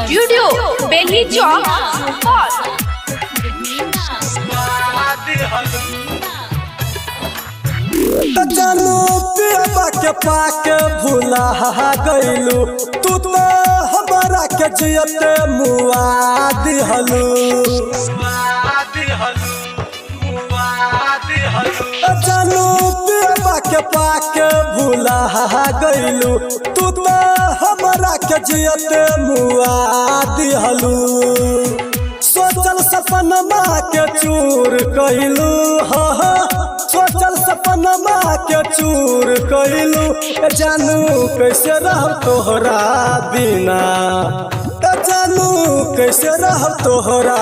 Studio Belhi Chowk Supaul. त जानू पियबा के पाके भुला गइलू, तू तो हमारा के जियते मुआ दिहलू। त जानू पियबा के पाके भुला गइलू, तू तो हमारा के जियते मुआ दिहलू। सोचल सपनमा के चूर कइलू, हाँ हाँ, सोचल सपनमा के चूर कइलू। ए जानू कैसे रह तोहरा बिना, ए जानू कैसे रह तोहरा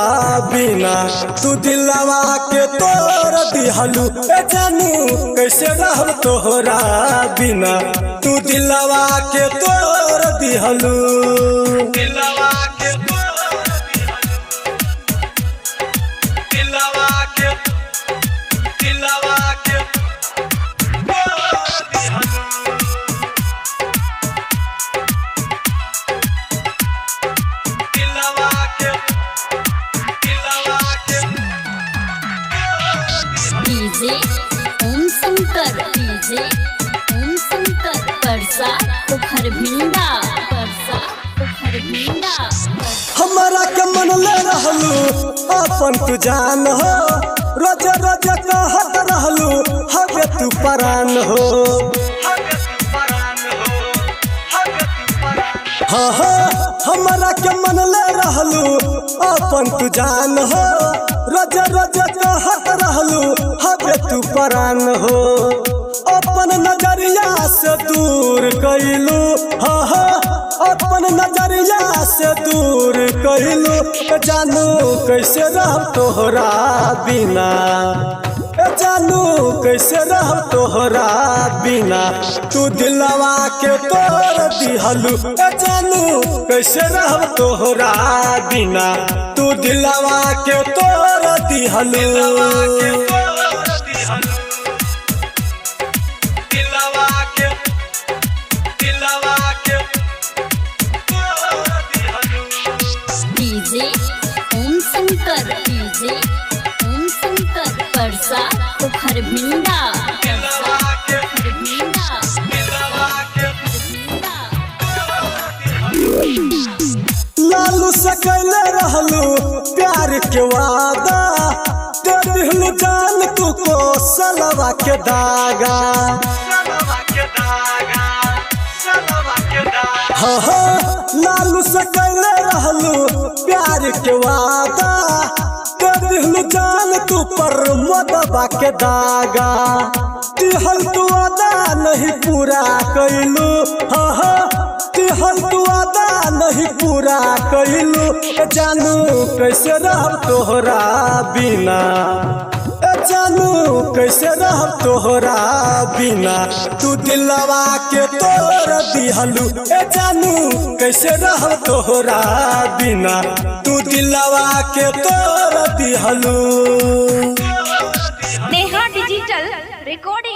बिना, तू दिलवा के तोड़ दिहलू। ए जानू कैसे रह तोहरा बिना, तू दिलवा के तोड़ दिहलू। दिलवा के दिलवा के दिलवा के दिलवा के दिलवा के DJ Om Shankar, DJ Om Shankar, Parsa Pokharbhinda, Parsa Pokharbhinda. हमारा के मन ले रहलू अपन तू जान हो, रोज रोज कहत रहलू हवे तू परान हो। हाँ हाँ, हमारा के मन ले रहलू अपन तू जान हो, रोज रोज कहत रहलू हवे तू परान हो। अपन नजरिया से दूर कैलू, हाँ हाँ, अपन नजरिया से दूर कैलू। ए जानू कैसे रह तोहरा बिना, ए जानू कैसे रह तोहरा बिना, तू दिलवा के तोड़ दिहलू। ए जानू कैसे रह तोहरा बिना, तू दिलवा के तोड़ दिहलू। दिलवा के दिलवा के DJ Om Shankar, DJ Om Shankar, Parsa Pokharbhinda, Parsa Pokharbhinda, Pokharbhinda. Lalu से कैले रहलू प्यार के वादा, दे दिहलू जान तू को सलवा के दागा। हाँ हाँ, लालू से कैले रहलू प्यार के वादा, दे दिहलू जान तू पर मदबा के दागा। तिहल तू वादा नहीं पूरा कैलू, हाँ हाँ, तिहल तू वादा नहीं पूरा कैलू। ए जानू कैसे रह तोहरा बिना, ए जानू कैसे रह तोहरा बिना, तू दिलवा के तोड़ दिहलू। ए जानू कैसे रह तोहरा बिना, तू दिलवा के तोड़ दिहलू। Neha Digital Recording